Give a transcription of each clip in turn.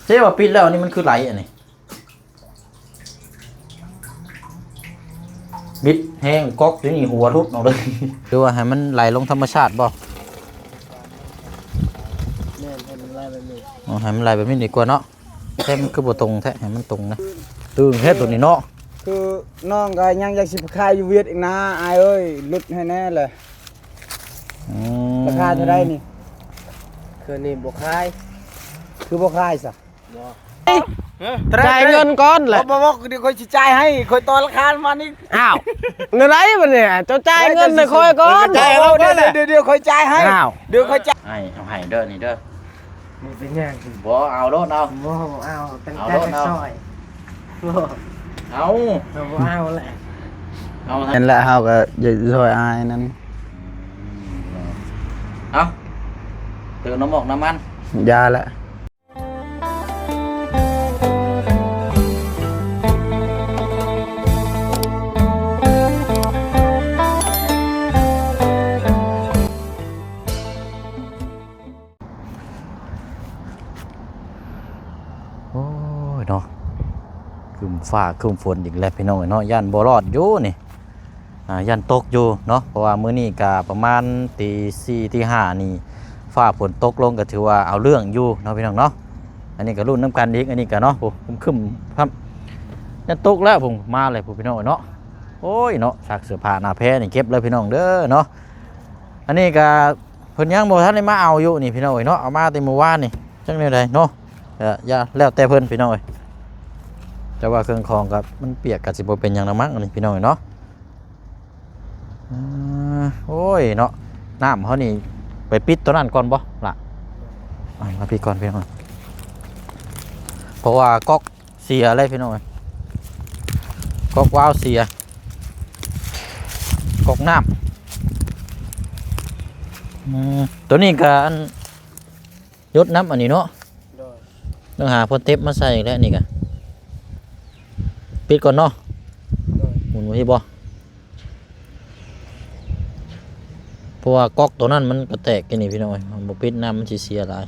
ເຈົ້ວ່າປິດແລ້ວ ອັນນີ້ມັນຄືໄຫຼອັນນີ້ ບິດແຮງກອກຢູ່ນີ້ ຫົວຫຼຸດອອກເລີຍ. ຫຼືວ່າໃຫ້ມັນໄຫຼລົງທຳມະຊາດບໍ່? ແມ່ນ ໃຫ້ມັນໄຫຼແບບນີ້. ອໍ ໃຫ້ມັນໄຫຼແບບນີ້ດີກວ່າເນາະ. ແທ້ ມັນຄືບໍ່ຕົງແທ້ ໃຫ້ມັນຕົງນະ. ຕຶງແທ້ໂຕນີ້ເນາະ. ຄືນ້ອງກໍຍັງຢາກຊິໄປຂາຍຢູ່ຫວຽດອີກນາ ອ້າຍເອີຍ ຫຼຸດໃຫ້ແດ່ແຫຼະ. ອືມ ລາຄາເທົ່າໃດນີ້? ຄືນີ້ບໍ່ຂາຍ. ຄືບໍ່ຂາຍຊະ? ບໍ່. ຈ່າຍເງິນກ່ອນແຫຼະ. ບໍ່ ບໍ່ ດຽວຂ້ອຍຊິຈ່າຍໃຫ້ ຂ້ອຍຕໍ່ລາຄາມານີ້. ອ້າວ ແນວໃດບັດນີ້? ເຈົ້າຈ່າຍເງິນໃຫ້ຂ້ອຍກ່ອນ. ເອີ ເຈົ້າຈ່າຍໃຫ້ລາວກ່ອນແຫຼະ. ດຽວ ດຽວຂ້ອຍຈ່າຍໃຫ້. ອ້າວ ດຽວຂ້ອຍຈ່າຍ. ໃຫ້ ເອົາໃຫ້ເດີນີ້ເດີ. ບໍ່ເປັນຫຍັງ. ບໍ່ ເອົາໂລດເອົາ. ບໍ່ ບໍ່ເອົາ ຕັ້ງໃຈຈະຊ່ອຍ. ເອົາ ເອົາ ບໍ່ເອົາແຫຼະ. ເອົາ ແມ່ນແຫຼະ ເຮົາກໍຢາກຊ່ອຍອ້າຍນັ້ນ. ເອົາ ເຕີມນ້ຳມັນ ນ້ຳມັນ ຢ່າແຫຼະ. ໂອ້ຍເນາະ ຄຶ້ມຟ້າຄຶ້ມຝົນອີກແລ້ວພີ່ນ້ອງເອີຍເນາະ. ຢ້ານບໍ່ລອດຢູ່ນີ້ ອ່າ ຢ້ານຕົກຢູ່ເນາະ ເພາະວ່າມື້ນີ້ກະປະມານຕີສີ່ ຕີຫ້ານີ້ ຟ້າຝົນຕົກລົງກະຖືວ່າເອົາເລື່ອງຢູ່ເນາະພີ່ນ້ອງເນາະ. ອັນນີ້ກະລຸ້ນນຳກັນອີກ ອັນນີ້ກະເນາະ ໂອ້ ຄຶ້ມໆ ຢ້ານຕົກແລ້ວ ພຸ້ນມາແລ້ວພຸ້ນພີ່ນ້ອງເອີຍເນາະ. ໂອ້ຍເນາະ ຊັກເສື້ອຜ້າໜ້າແພນີ້ເກັບເລີຍພີ່ນ້ອງເດີເນາະ. ອັນນີ້ກະ ເພິ່ນຍັງບໍ່ທັນໄດ້ມາເອົາຢູ່ນີ້ພີ່ນ້ອງເອີຍເນາະ ເອົາມາແຕ່ມື້ວານນີ້ ຈັກແນວໃດເນາະ. ເອີ ຢ່າ ແລ້ວແຕ່ເພິ່ນພີ່ນ້ອງເອີຍ ແຕ່ວ່າເຄື່ອງຂອງກໍມັນປຽກກໍຊິບໍ່ເປັນຫຍັງດອກມັ້ງ ອັນນີ້ພີ່ນ້ອງເອີຍເນາະ. ອ່າ ໂອ້ຍເນາະ ນ້ຳເຮົານີ້ໄປປິດຕົວນັ້ນກ່ອນບໍ່ລະ? ອ່າ ມາປິດກ່ອນພີ່ນ້ອງ ເພາະວ່າກອກ ເສຍເລີຍພີ່ນ້ອງເອີຍ ກອກວາວເສຍ ກອກນ້ຳ. ອືມ ໂຕນີ້ກະອັນ ຢົດນ້ຳອັນນີ້ເນາະ. ໂດຍ ຕ້ອງຫາໂປເຕັບມາໃສ່ອີກແລ້ວນີ້ກະ ປິດກ່ອນເນາະ. ໂດຍ ໝູນໄວ້ທີ່ບໍ່? ເພາະວ່າກອກໂຕນັ້ນມັນກະແຕກຢູ່ນີ້ພີ່ນ້ອງເອີຍ ບໍ່ປິດນ້ຳມັນຊິເສຍຫຼາຍ.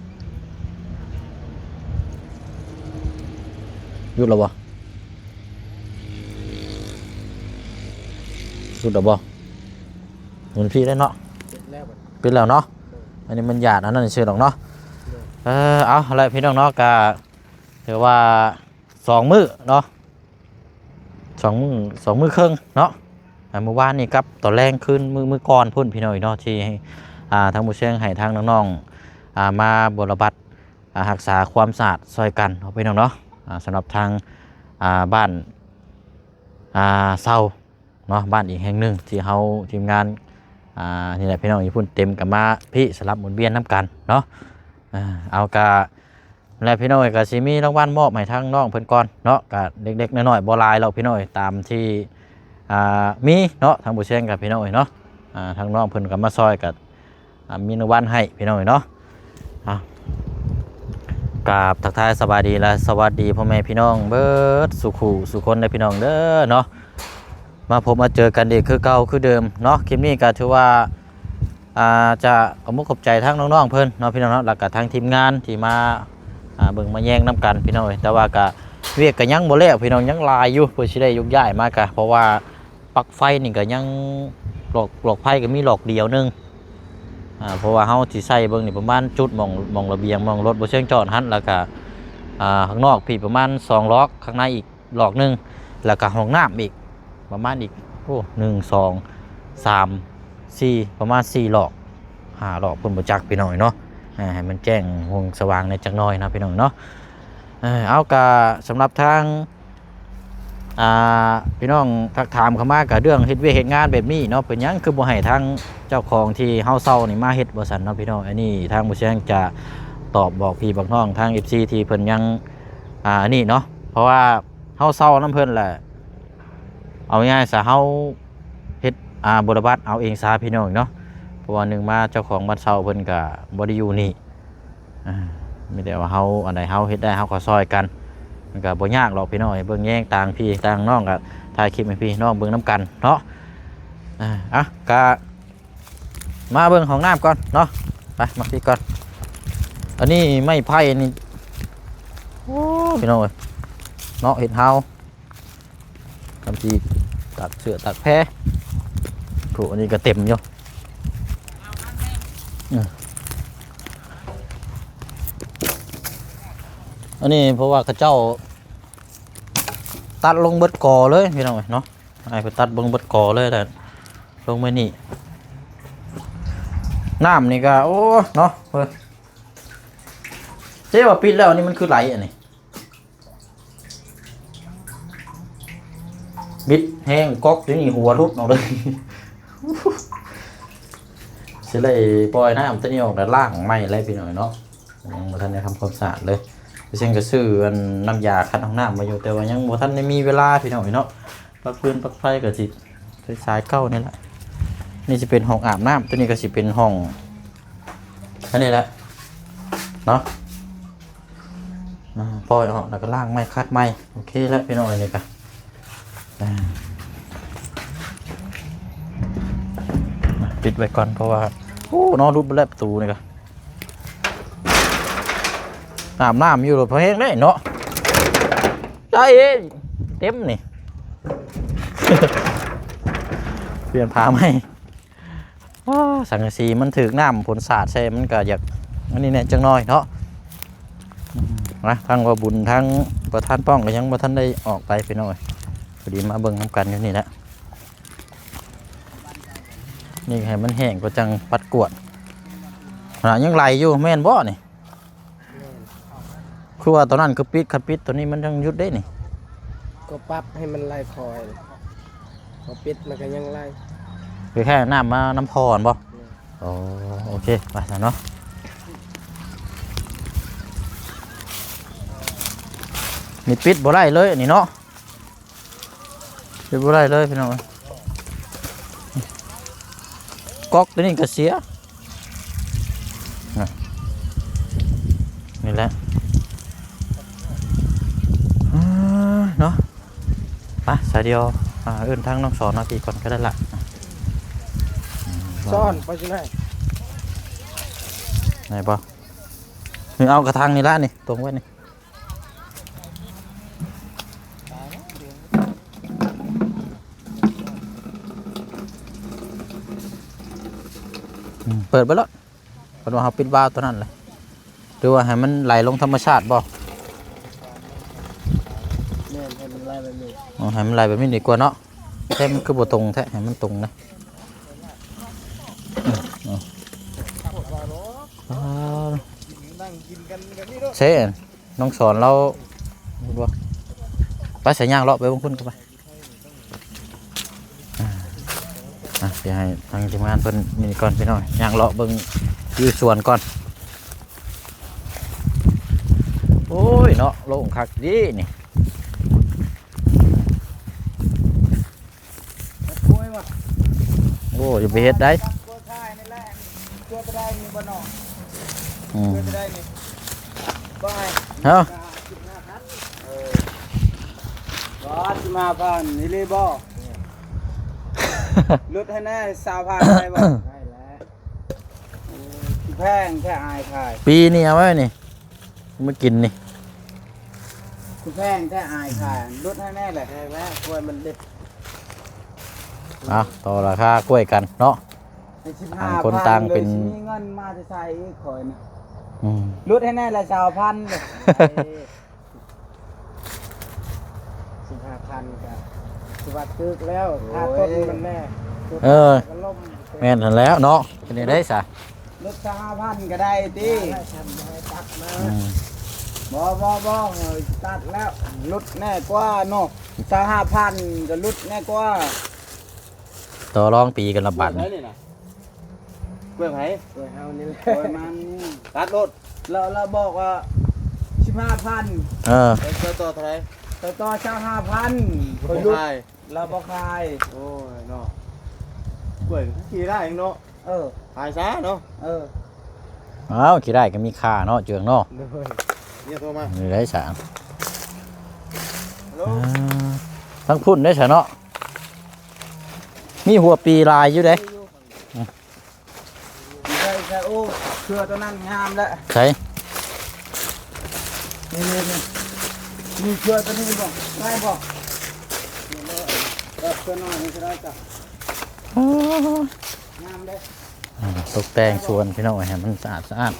ຢຸດແລ້ວບໍ່? ຢຸດແລ້ວບໍ່? ໝູນພີ້ໄດ້ເນາະ. ປິດແລ້ວ ປິດແລ້ວເນາະ. ໂດຍ ອັນນີ້ມັນຢາດອັນນັ້ນຊື່ດອກເນາະ. ໂດຍ ເອີ ເອົາແຫຼະພີ່ນ້ອງເນາະ ກະຖືວ່າສອງມື້ເນາະ ສອງ ສອງມື້ເຄິ່ງເນາະ. ອ່າ ມື້ວານນີ້ກັບຕອນແລງຄືນ ມື້ ມື້ກ່ອນພຸ້ນພີ່ນ້ອງເນາະ ທີ່ ອ່າ ທາງໝູ່ແຊງໃຫ້ທາງນ້ອງໆ ອ່າ ມາບົວລະບັດ ອ່າ ຮັກສາຄວາມສະອາດຊ່ອຍກັນເນາະພີ່ນ້ອງເນາະ. ອ່າ ສຳລັບທາງ ອ່າ ບ້ານ ອ່າ ເຊົາເນາະ ບ້ານອີກແຫ່ງໜຶ່ງທີ່ເຮົາທີມງານ ອ່າ ນີ້ແຫຼະພີ່ນ້ອງ ຢູ່ພຸ້ນເຕັມກັນມາພີ້ ສະຫຼັບໝູນວຽນນຳກັນເນາະ. ອ່າ ເອົາກະ ແລະ ພີ່ນ້ອງເອີຍ ກະຊິມີລາງວັນມອບໃຫ້ທາງນ້ອງເພິ່ນກ່ອນເນາະ ກະເລັກໆ ນ້ອຍໆ ບໍ່ຫຼາຍດອກພີ່ນ້ອງເອີຍ ຕາມທີ່ ອ່າ ມີເນາະ ທາງໝູ່ແຊງກັບພີ່ນ້ອງເອີຍເນາະ. ອ່າ ທາງນ້ອງເພິ່ນກະມາຊ່ອຍ ກະ ອ່າ ມີລາງວັນໃຫ້ພີ່ນ້ອງເອີຍເນາະ. ອ່າ ກາບທັກທາຍສະບາຍດີ ແລະ ສະຫວັດດີພໍ່ແມ່ພີ່ນ້ອງເບິດສູ່ຄູ່ສູ່ຄົນເດີພີ່ນ້ອງເດີເນາະ. ມາພົບມາເຈີກັນອີກຄືເກົ່າຄືເດີມເນາະ. ຄລິບນີ້ກະຖືວ່າ ອ່າ ຈະຂອບມຸກຂອບໃຈທາງນ້ອງໆເພິ່ນເນາະພີ່ນ້ອງເນາະ ແລ້ວກະທາງທີມງານທີ່ມາ ອ່າ ເບິ່ງມາແຍງນຳກັນພີ່ນ້ອງເອີຍ. ແຕ່ວ່າກະ ວຽກກະຍັງບໍ່ແລ້ວພີ່ນ້ອງ ຍັງຫຼາຍຢູ່ ເພື່ອຊິໄດ້ຍົກຍ້າຍມາກະ ເພາະວ່າ ປລັກໄຟນີ້ກະຍັງ ຫຼອກ ຫຼອກໄຟກະມີຫຼອກດຽວໜຶ່ງ. ອ່າ ເພາະວ່າເຮົາຊິໃສ່ເບິ່ງນີ້ປະມານຈຸດໝ່ອງ ໝ່ອງລະບຽງ ໝ່ອງລົດບໍ່ເຊີງຈອດຫັ້ນ ແລ້ວກະ ອ່າ ຂ້າງນອກພີ້ປະມານສອງຫຼອກ ຂ້າງໃນອີກ ຫຼອກໜຶ່ງ ແລ້ວກະຫ້ອງນ້ຳອີກປະມານອີກ ໂອ້ ໜຶ່ງ ສອງ ສາມ ສີ່ ປະມານສີ່ຫຼອກ ຫ້າຫຼອກ ເພິ່ນບໍ່ຈັກພີ່ນ້ອງເອີຍເນາະ. ອ່າ ໃຫ້ມັນແຈ້ງຮ່ອງສະຫວ່າງແດ່ຈັກໜ້ອຍເນາະພີ່ນ້ອງເນາະ. ເອີ ເອົາ ກະສຳລັບທາງ ອ່າ ພີ່ນ້ອງທັກຖາມເຂົ້າມາ ກະເລື່ອງເຮັດວຽກເຮັດງານແບບນີ້ເນາະ ເປັນຫຍັງຄືບໍ່ໃຫ້ທາງເຈົ້າຂອງທີ່ເຮົາເຊົ່ານີ້ມາເຮັດ ວ່າຊັ້ນເນາະພີ່ນ້ອງ. ອັນນີ້ທາງໝູ່ແຊງຈະຕອບບອກພີ່ບອກນ້ອງທາງ ເອັຟຊີ ທີ່ເພິ່ນຍັງ ອ່າ ອັນນີ້ເນາະ ເພາະວ່າ ເຮົາເຊົ່ານຳເພິ່ນແຫຼະ ເອົາງ່າຍໆຊະ ເຮົາເຮັດ ອ່າ ບົວລະບັດເອົາເອງຊະພີ່ນ້ອງເນາະ. ເພາະວ່າໜຶ່ງມາເຈົ້າຂອງບ້ານເຊົ່າເພິ່ນກະບໍ່ໄດ້ຢູ່ນີ້ ອ່າ ມີແຕ່ວ່າເຮົາ ອັນໃດເຮົາເຮັດໄດ້ເຮົາກໍຊ່ອຍກັນ ມັນກະບໍ່ຍາກດອກພີ່ນ້ອງເອີຍ. ເບິ່ງແຍງຕ່າງພີ່ຕ່າງນ້ອງ ກະຖ່າຍຄລິບໃຫ້ພີ່ນ້ອງເບິ່ງນຳກັນເນາະ. ອ່າ ອ່ະ ກະ ມາເບິ່ງຫ້ອງນ້ຳກ່ອນເນາະ ໄປ ມາພີ້ກ່ອນ. ອັນນີ້ໄມ້ໄຜ່ນີ້ ໂອ້ ພີ່ນ້ອງເອີຍ ເນາະ ເຮັດເຮົາ ກຳຊິຕັກເສື້ອຕັກແພ ໂອ້ ອັນນີ້ກໍເຕັມຢູ່ ອືມ ອັນນີ້ເພາະວ່າເຂົາເຈົ້າຕັດລົງເບິດກໍເລີຍ ພີ່ນ້ອງເອີຍເນາະ. ອ້າຍເພິ່ນຕັດເບິ່ງເບິດກໍເລີຍ ແລ້ວລົງໄວ້ນີ້ ນ້ຳນີ້ກໍ ໂອ້ ເນາະ ເອີ ເຈ້ວ່າປິດແລ້ວ ອັນນີ້ມັນຄືໄຫຼອັນນີ້ ບິດແຮງ ກອກຢູ່ນີ້ ຫົວຫຼຸດອອກເລີຍ ຊິໄດ້ປ່ອຍນ້ຳຕົວນີ້ອອກ ແລ້ວລ້າງໃໝ່ເລີຍ ພີ່ນ້ອງເນາະ. ຍັງບໍ່ທັນໄດ້ທຳຄວາມສະອາດເລີຍ ເຊິ່ງກໍຊື້ອັນນ້ຳຢາຂັດຫ້ອງນ້ຳມາຢູ່ ແຕ່ວ່າຍັງບໍ່ທັນໄດ້ມີເວລາ ພີ່ນ້ອງເອີຍເນາະ. ປັກຟືນປັກໄຟກໍຊິໃຊ້ສາຍເກົ່ານີ້ແຫຼະ. ນີ້ຊິເປັນຫ້ອງອາບນ້ຳ ຕົວນີ້ກໍຊິເປັນຫ້ອງ ອັນນີ້ແຫຼະເນາະ. ອ່າ ປ່ອຍອອກແລ້ວກໍລ້າງໃໝ່ ຂັດໃໝ່ ໂອເຄແລ້ວ ພີ່ນ້ອງເອີຍ ນີ້ກໍ ອ່າ ປິດໄວ້ກ່ອນ ເພາະວ່າ ໂອ້ ເນາະ ຫຼຸດໄປແລ້ວປະຕູນີ້ກໍ ອາບນ້ຳຢູ່ ລົດພໍແຮງເດ້ເນາະ ໃສ່ເຕັມນີ້ ປ່ຽນຜ້າໃໝ່. ອ້າ ສັງກະສີມັນຖືກນ້ຳຝົນສາດໃສ່ ມັນກໍຢາກອັນນີ້ແດ່ຈັກໜ້ອຍເນາະ. ອືມ ນະ ທັງວ່າບຸນ ທັງປະທານປ້ອງກໍຍັງບໍ່ທັນໄດ້ອອກໄປ ພີ່ນ້ອງເອີຍ ພໍດີມາເບິ່ງນຳກັນຢູ່ນີ້ແຫຼະ. ນີ້ໃຫ້ມັນແຫ້ງກໍຈັ່ງປັດກວາດນະ. ຍັງໄຫຼຢູ່ແມ່ນບໍ່ນີ້? ແມ່ນ ຄືວ່າຕອນນັ້ນຄືປິດ ຄັນປິດຕອນນີ້ມັນຍັງຢຸດເດ້ນີ້ ກໍປັບໃຫ້ມັນໄຫຼຄ່ອຍ ພໍປິດມັນກໍຍັງໄຫຼ ຄືແຄ່ນ້ຳມານຳທໍ່ຫັ້ນບໍ່? ແມ່ນ ອໍ ໂອເຄ ໄປຊັ້ນເນາະ. ນີ້ປິດບໍ່ໄດ້ເລີຍອັນນີ້ເນາະ. ເຮັດບໍ່ໄດ້ເລີຍພີ່ນ້ອງເອີຍ ກອກຕົວນີ້ກໍເສຍ ນະ ນີ້ແຫຼະ ເນາະ. ໄປສາຍດຽວ ອ່າ ເອີ້ນທາງນ້ອງສອນມາພີ້ກ່ອນກໍໄດ້ລະ. ສອນ ໄປຊິໄດ້ ໄດ້ບໍ່? ນີ້ ເອົາກະຖາງນີ້ລະ ນີ້ ຕົງໄວ້ນີ້. ອືມ ເປີດໄປໂລດ ເພິ່ນວ່າເຮົາປິດວາວຕົວນັ້ນແຫຼະ ຫຼືວ່າໃຫ້ມັນໄຫຼລົງທຳມະຊາດບໍ່? ແມ່ນ ໃຫ້ມັນໄຫຼແບບນີ້ ອໍ ໃຫ້ມັນໄຫຼແບບນີ້ດີກວ່າເນາະ ແທ້ມັນຄືບໍ່ຕົງແທ້ ໃຫ້ມັນຕົງນະ. ອືມ ເອີ ເຊ ນ້ອງສອນລາວ ບໍ່ ໄປໃສ ຍ່າງເລາະໄປເບິ່ງພຸ້ນກໍໄປ. ອ່າ ອ່າ ດຽວໃຫ້ທາງທີມງານເພິ່ນນີ້ກ່ອນ ພີ່ນ້ອງ ຍ່າງເລາະເບິ່ງຢູ່ສວນກ່ອນ. ໂອ້ຍເນາະ ໂລ່ງຄັກດີນີ້. ໂອ້ຍ ຢ່າໄປເຮັດໄດ໋. ອືມ ເອີ ບໍ່ ສິບຫ້າພັນອີ່ຫຼີບໍ່? ຫຼຸດໃຫ້ແດ່ ຊາວພັນໄດ້ບໍ່? ໄດ້ແລ້ວ. ໂອ້ຍ ຄືແພງແທ້ ອາຍຂາຍ. ປີນີ້ເອົາໄວ້ນີ້ ມື້ກິນນີ້ ຄືແພງແທ້ ອາຍຂາຍ ຫຼຸດໃຫ້ແດ່ແຫຼະ. ແພງແລ້ວ ກ້ວຍມັນເດັດ. ເອົາ ຕໍ່ລາຄາກ້ວຍກັນເນາະ. ໃຫ້ສິບຫ້າພັນ ຕ່າງຄົນຕ່າງເປັນ ແລ້ວຊິມີເງິນມາແຕ່ໃສອີກ ຂ້ອຍນະ. ອືມ ຫຼຸດໃຫ້ແດ່ລະ ຊາວພັນເດ້. ສິບຫ້າພັນກໍຖືວ່າຖືກແລ້ວ ຄ່າຕົ້ນມັນແດ່. ເອີ ແມ່ນຫັ້ນແລ້ວເນາະ. ເປັນຈັ່ງໃດຊະ? ຫຼຸດຊາວຫ້າພັນກໍໄດ້ຕິ? ອືມ ບໍ່ ບໍ່ ບໍ່ ເອີ ຕັດແລ້ວ ຫຼຸດແດ່ກວ່າເນາະ. ຊາວຫ້າພັນກໍຫຼຸດແດ່ກວ່າ. ຕໍ່ລອງຕີກັນລະບາດນີ້. ກ້ວຍໃຜ? ກ້ວຍເຮົານີ້ແຫຼະ ກ້ວຍມັນ. ຕັດໂລດ. ລາວ ລາວບອກວ່າສິບຫ້າພັນ. ເອີ ເຈົ້າຕໍ່ເທົ່າໃດ? ເຈົ້າຕໍ່ຊາວຫ້າພັນ. ຂ້ອຍຫຼຸດ. ລາວບໍ່ຂາຍ. ໂອ້ຍເນາະ ກ້ວຍຂີ້ຮ້າຍເນາະ. ເອີ ຂາຍຊະເນາະ. ເອີ ອ້າວ ຂີ້ຮ້າຍກໍມີຄ່າເນາະ ເຈືອງເນາະ. ໂດຍ ເນຍໂທມາ ນີ້ໄດ້ສາງ. ຮັລໂຫຼ ອ່າ ທາງພຸ້ນໄດ້ຊະເນາະ ມີຫົວປີຫຼາຍຢູ່ເດ້. ໃສ່ ໃສ່ ໂອ້ ເສື້ອຕົວນັ້ນງາມແລ້ວ. ໃສ່ ນີ້ໆໆ ມີເສື້ອຕົວນີ້ບໍ່? ໄດ້ບໍ່? ເອີ ເສື້ອນ້ອຍນີ້ກໍໄດ້ຈ້ະ. ໂອ້ ງາມເດ້. ອ່າ ຕົກແຕ່ງສວນພີ່ນ້ອງ ໃຫ້ມັນສະອາດສະອ້ານ.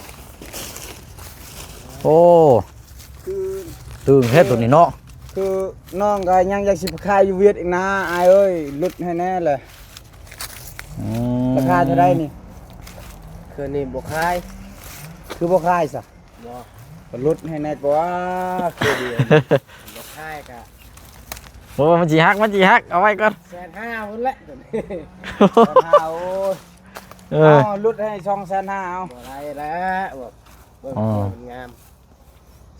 ໂອ້ ຄື ຕຶງແທ້ຕົວນີ້ເນາະ. ຄືນ້ອງກໍຍັງຢາກຊິໄປຂາຍຢູ່ຫວຽດອີກນາ ອ້າຍເອີຍ ຫຼຸດໃຫ້ແດ່ແຫຼະ. ອືມ ລາຄາເທົ່າໃດນີ້? ຄືນີ້ບໍ່ຂາຍ. ຄືບໍ່ຂາຍຊະ? ບໍ່ ກໍຫຼຸດໃຫ້ແດ່ກວ່າ ຄືດຽວ ບໍ່ຂາຍກະ ໂອ້ ມັນຊິຫັກ ມັນຊິຫັກ ເອົາໄວ້ກ່ອນ ແສນຫ້າພຸ້ນແຫຼະ ແສນຫ້າ ໂອ້ຍ. ເອີ ເອົາຫຼຸດໃຫ້ສອງແສນຫ້າ ເອົາ ບໍ່ໄດ້ແລ້ວ ເບິ່ງ ອໍ ມັນງາມ.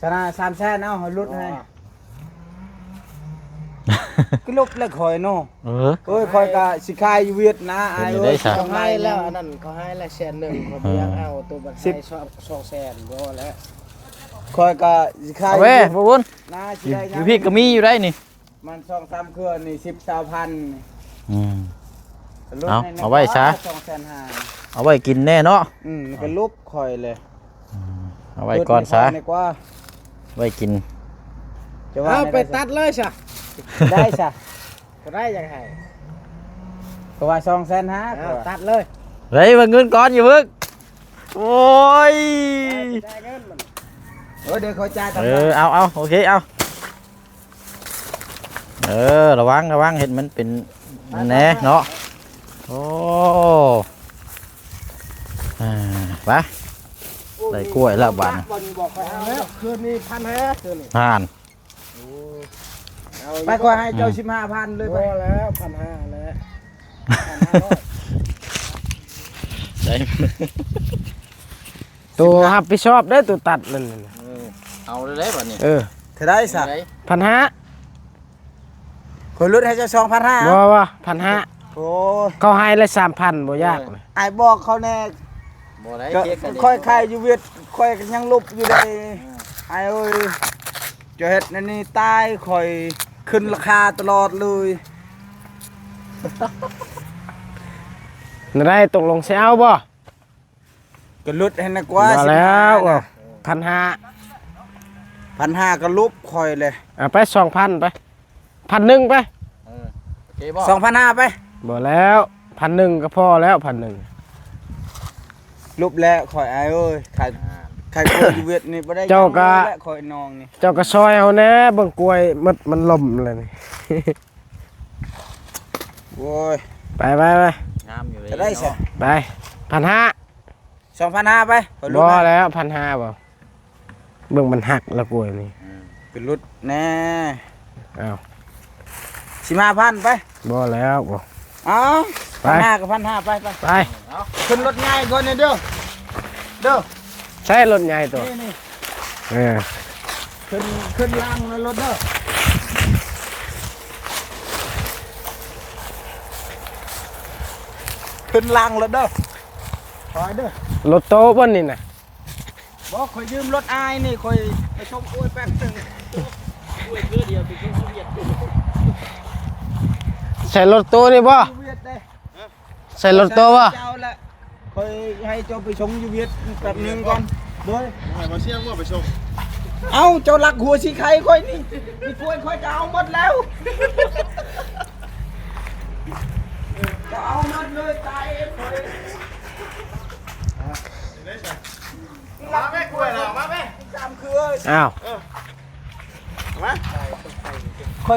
ຊະນະ ສາມແສນ ເອົາ ເຮົາຫຼຸດໃຫ້. ອໍ ຄືຫຼຸດແລ້ວຂ້ອຍເນາະ. ເອີ ໂອ້ຍ ຂ້ອຍກະຊິຂາຍຢູ່ຫວຽດນາ ອ້າຍເອີຍ. ເຂົາໃຫ້ແລ້ວ ອັນນັ້ນເຂົາໃຫ້ແລ້ວແສນໜຶ່ງ ຂ້ອຍບໍ່ຢາກເອົາ ໂຕມັນໃຫ້ສອງແສນ ບໍ່ແລ້ວ. ຂ້ອຍກະຊິຂາຍ ເອົາເວີ້ຍ ບໍ່ບຸນ ນາຊິໄດ້ ຢູ່ພີ້ກໍມີຢູ່ໄດ໋ນີ້ ມັນສອງສາມເຄືອນີ້ ສິບຊາວພັນ. ອືມ ເອົາ ເອົາໄວ້ຊະ ສອງແສນຫ້າ ເອົາໄວ້ກິນແດ່ເນາະ. ອືມ ມັນກໍຫຼຸດຂ້ອຍເລີຍ. ອືມ ເອົາໄວ້ກ່ອນຊະ ໄວ້ກິນ ຈະວ່າ ເອົາໄປຕັດເລີຍຊະ ໄດ້ຊະ ກໍໄດ້ ຢາກໃຫ້ ກໍວ່າສອງແສນຫ້າ ເອົາ ກໍວ່າຕັດເລີຍ. ເຮີ້ຍ ເບິ່ງເງິນກ່ອນ ຢ່າເພິ່ງ. ໂອ້ຍ ໄດ້ ໄດ້ເງິນມັນ ເອີ ດຽວຂ້ອຍຈ່າຍຕາມ ເອີ ເອົາ ເອົາ ໂອເຄ ເອົາ. ເອີ ລະວັງ ລະວັງ ເຮັດມັນເປັນແດ່ເນາະ. ໂອ້ ອ່າ ໄປ ໂອ້ ໄດ້ກ້ວຍແລ້ວບາດນີ້ ຄືນນີ້ພັນຫ້າ ຄືນນີ້ ຫັ້ນ ໂອ້ ໄປ ຂ້ອຍໃຫ້ເຈົ້າ ອືມ ສິບຫ້າພັນເລີຍ ໄປ ບໍ່ແລ້ວ ພັນຫ້າແຫຼະ ພັນຫ້າຮ້ອຍ ໄດ້ ໂຕຮັບຜິດຊອບເດີ້ ໂຕຕັດນັ້ນ. ເອີ ເອົາເລີຍເດ້ບາດນີ້ ເອີ ເທົ່າໃດຊະ? ພັນຫ້າ ຂ້ອຍຫຼຸດໃຫ້ເຈົ້າສອງພັນຫ້າ ບໍ່ ບໍ່ ພັນຫ້າ. ໂອ້ຍ ເຂົາໃຫ້ລະສາມພັນ ບໍ່ຍາກ. ເອີ ອ້າຍບອກເຂົາແດ່ ບໍ່ໄດ້ ຂ້ອຍຂາຍຢູ່ຫວຽດ ຂ້ອຍກໍຍັງລົບຢູ່ເດ້ ເອີ ອ້າຍເອີຍ. ເຈົ້າເຮັດແນວນີ້ຕາຍ ຂ້ອຍຂຶ້ນລາຄາຕະຫຼອດເລີຍ. ແນວໃດ ຕົກລົງຊິເອົາບໍ່? ກໍຫຼຸດໃຫ້ແດ່ກວ່າ ບໍ່ແລ້ວ ສິບຫ້ານະ ພັນຫ້າ ພັນຫ້າກໍຫຼຸບຂ້ອຍເລີຍ. ເອົາໄປສອງພັນໄປ ພັນໜຶ່ງໄປ ເອີ ໂອເຄບໍ່? ສອງພັນຫ້າໄປ ບໍ່ແລ້ວ ພັນໜຶ່ງກໍພໍແລ້ວ ພັນໜຶ່ງ ຫຼຸບແລ້ວຂ້ອຍ ອ້າຍເອີຍ. ຂາຍ ອ່າ ຂາຍກ້ວຍຢູ່ຫວຽດນີ້ບໍ່ໄດ້ ເຈົ້າກໍ ຫຍັງເລີຍແຫຼະ ຂ້ອຍນ້ອງນີ້ ເຈົ້າກໍຊ່ອຍເຮົາແດ່ ເບິ່ງກ້ວຍໝົດ ມັນລົ້ມແລ້ວນີ້. ໂອ້ຍ ໄປໆໆ ງາມຢູ່ເລີຍ ຈະໄດ້ຊະ ໄປ ພັນຫ້າ ສອງພັນຫ້າໄປ ບໍ່ແລ້ວ ພັນຫ້າບໍ່? ເບິ່ງມັນຫັກລະກ້ວຍນີ້ ອືມ ຂຶ້ນລົດແດ່ ອ້າວ ສິບຫ້າພັນໄປ ບໍ່ແລ້ວບໍ່? ເອົາ ໄປ ພັນຫ້າກໍພັນຫ້າໄປ ໄປ ໄປ ເອົາ ຂຶ້ນລົດໃຫຍ່ກ່ອນເດີ ເດີ ໃຊ້ລົດໃຫຍ່ຕົວ ນີ້ໆ ເອີ ຂຶ້ນ ຂຶ້ນລາງລົດເດີ ຂຶ້ນລາງລົດເດີ ໄປເດີ ລົດໂຕບໍ່ນີ້ນະ? ບໍ່ ຂ້ອຍຢືມລົດອ້າຍນີ້ ຂ້ອຍໄປສົ່ງອ້າຍແປັບໜຶ່ງ ອ້າຍເທື່ອດຽວໄປສົ່ງຢູ່ຫວຽດ ໃຊ້ລົດໂຕນີ້ບໍ່? ຢູ່ຫວຽດເດ້ ໃຊ້ລົດໂຕບໍ່? ເຈົ້າແຫຼະ ຂ້ອຍໃຫ້ເຈົ້າໄປສົ່ງຢູ່ຫວຽດແປັບໜຶ່ງກ່ອນ ໂດຍ ໃຫ້ມາສຽງບໍ່ໄປສົ່ງ? ເອົ້າ ເຈົ້າລັກຫົວສີໄຂ່ຂ້ອຍນີ້ ອີກພວກຂ້ອຍກໍເອົາໝົດແລ້ວ ກໍເອົາໝົດເລີຍ ຕາຍເອງຂ້ອຍ. ມາແມ່ ກ້ວຍລະ ມາແມ່ ສາມເຄືອ ອ້າວ ເອີ ມາ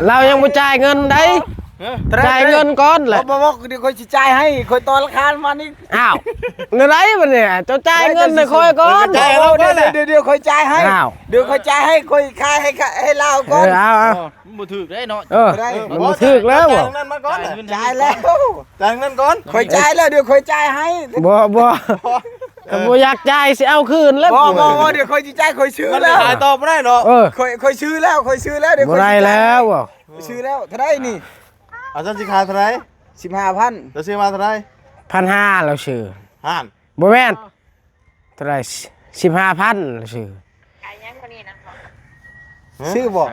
ລາວຍັງບໍ່ຈ່າຍເງິນໃດ ເອີ ຈ່າຍເງິນກ່ອນແຫຼະ ບໍ່ ບໍ່ ບໍ່ ດຽວຂ້ອຍຊິຈ່າຍໃຫ້ ຂ້ອຍຕໍ່ລາຄາມານີ້ ອ້າວ ແນວໃດບັດນີ້ ເຈົ້າຈ່າຍເງິນໃຫ້ຂ້ອຍກ່ອນ ດຽວ ດຽວ ດຽວຂ້ອຍຈ່າຍໃຫ້ ອ້າວ ດຽວຂ້ອຍຈ່າຍໃຫ້ ຂ້ອຍຂາຍໃຫ້ ໃຫ້ລາວກ່ອນ ເອີ ເອົາ ເອົາ ເອີ ມັນບໍ່ຖືກເດ້ເນາະ ເອີ ເອີ ມັນບໍ່ຖືກແລ້ວ ຈ່າຍເງິນມັນກ່ອນ ຈ່າຍແລ້ວ ຈ່າຍເງິນກ່ອນ ຂ້ອຍຈ່າຍແລ້ວ ດຽວຂ້ອຍຈ່າຍໃຫ້ ບໍ່ ບໍ່ ບໍ່ ຄັນບໍ່ຢາກຈ່າຍຊິເອົາຄືນແລ້ວ ບໍ່ ບໍ່ ບໍ່ ດຽວຂ້ອຍຊິຈ່າຍ ຂ້ອຍຊື້ແລ້ວ ມັນຂາຍຕໍ່ບໍ່ໄດ້ເນາະ ເອີ ຂ້ອຍ ຂ້ອຍຊື້ແລ້ວ ຂ້ອຍຊື້ແລ້ວ ດຽວຂ້ອຍຊິຈ່າຍ ບໍ່ໄດ້ແລ້ວ ຂ້ອຍຊື້ແລ້ວ ເທົ່າໃດນີ້ ເອົາ ເຈົ້າຊິຂາຍເທົ່າໃດ ສິບຫ້າພັນ ເຈົ້າຊື້ມາເທົ່າໃດ ພັນຫ້າ ລາວຊື້ ຫັ້ນ ບໍ່ແມ່ນ ເທົ່າໃດ ສິບຫ້າພັນ ລາວຊື້ ຂາຍຫຍັງມື້ນີ້ນະ ຮະ ຊື້ບໍ່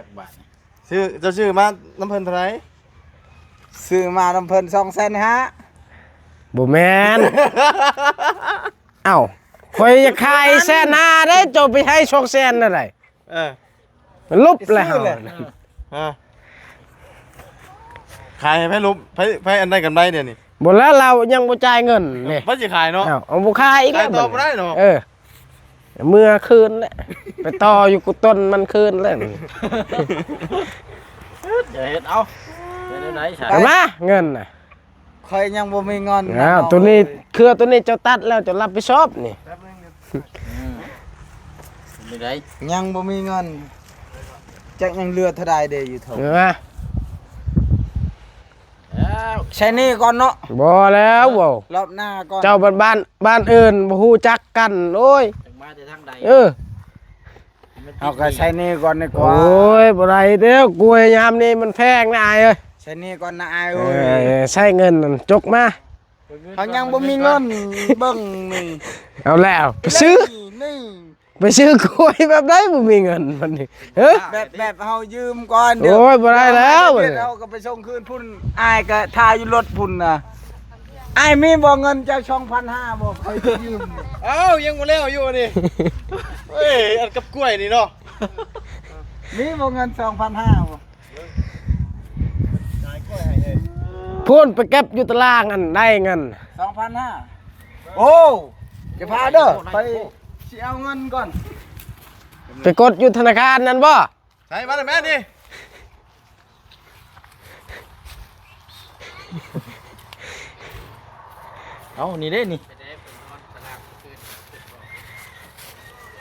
ຊື້ ເຈົ້າຊື້ມານຳເພິ່ນເທົ່າໃດ ຊື້ມານຳເພິ່ນສອງແສນຫ້າ ບໍ່ແມ່ນ ເອົ້າ ຂ້ອຍຢາກຂາຍແສນຫ້າເດ້ ເຈົ້າໄປໃຫ້ສອງແສນແນວໃດ ເອີ ຫຼຸບແລ້ວ ຊື້ແລ້ວ ຮະ ຂາຍໃຫ້ໃຜຫຼຸບ ໃຜ ໃຜອັນໃດກຳໄລດຽວນີ້? ບໍ່ແລ້ວ ລາວຍັງບໍ່ຈ່າຍເງິນເດ້ ໃຜຊິຂາຍເນາະ? ອ້າວ ເອົາ ບໍ່ຂາຍອີກແລ້ວ ຂາຍຕໍ່ບໍ່ໄດ້ເນາະ ເອີ ເມືອຄືນແຫຼະ ໄປຕໍ່ຢູ່ກຸຕົ້ນມັນຄືນແລ້ວ ຢ່າເຮັດເອົາ ເປັນແນວໃດຊະ? ເອົາມາເງິນນະ ຂ້ອຍຍັງບໍ່ມີເງິນນະ ອ້າວ ໂຕນີ້ ເຄືອໂຕນີ້ເຈົ້າຕັດແລ້ວ ເຈົ້າຮັບຜິດຊອບນີ້ ອືມ ເປັນໃດ? ຍັງບໍ່ມີເງິນ ຈັກຍັງເຫຼືອເທົ່າໃດເດ້ຢູ່ທົ່ງ ເອີ ໃຊ້ໜີ້ກ່ອນເນາະ ບໍ່ແລ້ວ ເອີ ເວົ້າ ລອບໜ້າກ່ອນ ເຈົ້າບ້ານ ບ້ານອື່ນບໍ່ຮູ້ຈັກກັນ ໂອ້ຍ ຈັກມາແຕ່ທາງໃດ ເອີ ເຮົາກໍໃຊ້ໜີ້ກ່ອນດີກວ່າ ໂອ້ຍ ບໍ່ໄດ້ເດ້ ກ້ວຍຍາມນີ້ມັນແພງນະອ້າຍເອີຍ ໃຊ້ໜີ້ກ່ອນນະອ້າຍເອີຍ ເອີ ໃຊ້ເງິນນັ້ນຈົກມາ ເຮົາຍັງບໍ່ມີເງິນ ເບິ່ງນີ້ ເອົາແລ້ວ ໄປຊື້ ນີ້ ໄປຊື້ກ້ວຍແບບໃດບໍ່ມີເງິນບັດນີ້ ເອີ ແບບ ແບບເຮົາຢືມກ່ອນ ໂອ້ຍ ບໍ່ໄດ້ແລ້ວ ເຮົາກໍໄປສົ່ງຄືນພຸ້ນ ອ້າຍກໍຖ້າຢູ່ລົດພຸ້ນນະ ອ້າຍມີບໍ່ເງິນເຈົ້າ ສອງພັນຫ້າ ບໍ່ ຂ້ອຍຊິຢືມ ອ້າວ ຍັງບໍ່ແລ້ວຢູ່ນີ້ ເອີຍ ອັນກັບກ້ວຍນີ້ເນາະ ມີບໍ່ເງິນ ສອງພັນຫ້າ ບໍ່? ພຸ້ນໄປເກັບຢູ່ຕະລາງຫັ້ນໄດ້ເງິນ ສອງພັນຫ້າ ໂອ້ ຈະພາເດີ ຂ້ອຍຊິເອົາເງິນກ່ອນ ໄປກົດຢູ່ທະນາຄານນັ້ນບໍ່? ໃສ່ມາແມ່ນີ້ ເອົາ ນີ້ເດ້ນີ້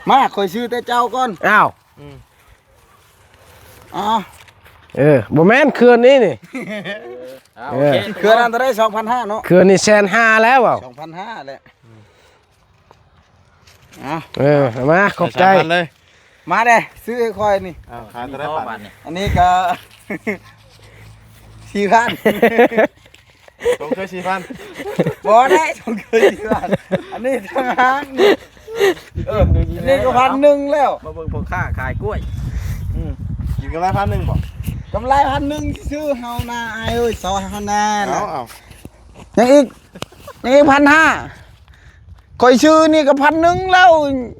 ມາ ຂ້ອຍຊື້ແຕ່ເຈົ້າກ່ອນ ອ້າວ ອືມ ອໍ ເອີ ບໍ່ແມ່ນ ເຂື່ອນນີ້ນີ້ ເອີ ເອີ ເຂື່ອນອັນເທົ່າໃດ? ສອງພັນຫ້າເນາະ ເຂື່ອນນີ້ແສນຫ້າແລ້ວ ເວົ້າ ສອງພັນຫ້າແຫຼະ ເອີ ເອົາມາ ຂອບໃຈ ສາມພັນເລີຍ ມາເດ້ ຊື້ໃຫ້ຂ້ອຍນີ້ ເອົາ ຂາຍເທົ່າໃດບາດນີ້? ອັນນີ້ກໍ ສີ່ພັນ ຊົມເຊີຍສີ່ພັນ ບໍ່ໄດ້ຊົມເຊີຍສີ່ພັນ ອັນນີ້ຕ່າງຫາກນີ້ ເອີ ອັນນີ້ກໍພັນໜຶ່ງແລ້ວ ມາເບິ່ງພໍ່ຄ້າຂາຍກ້ວຍ ອືມ ກິນກຳໄລພັນໜຶ່ງບໍ່? ກຳໄລພັນໜຶ່ງຊື່ໆ ເຮົານະ ອ້າຍເອີຍ ຊ່ອຍເຮົາແດ່ ເອົາ ເອົາ ຍັງອີກ ຍັງອີກພັນຫ້າ ຂ້ອຍຊື້ນີ້ກໍພັນໜຶ່ງແລ້ວ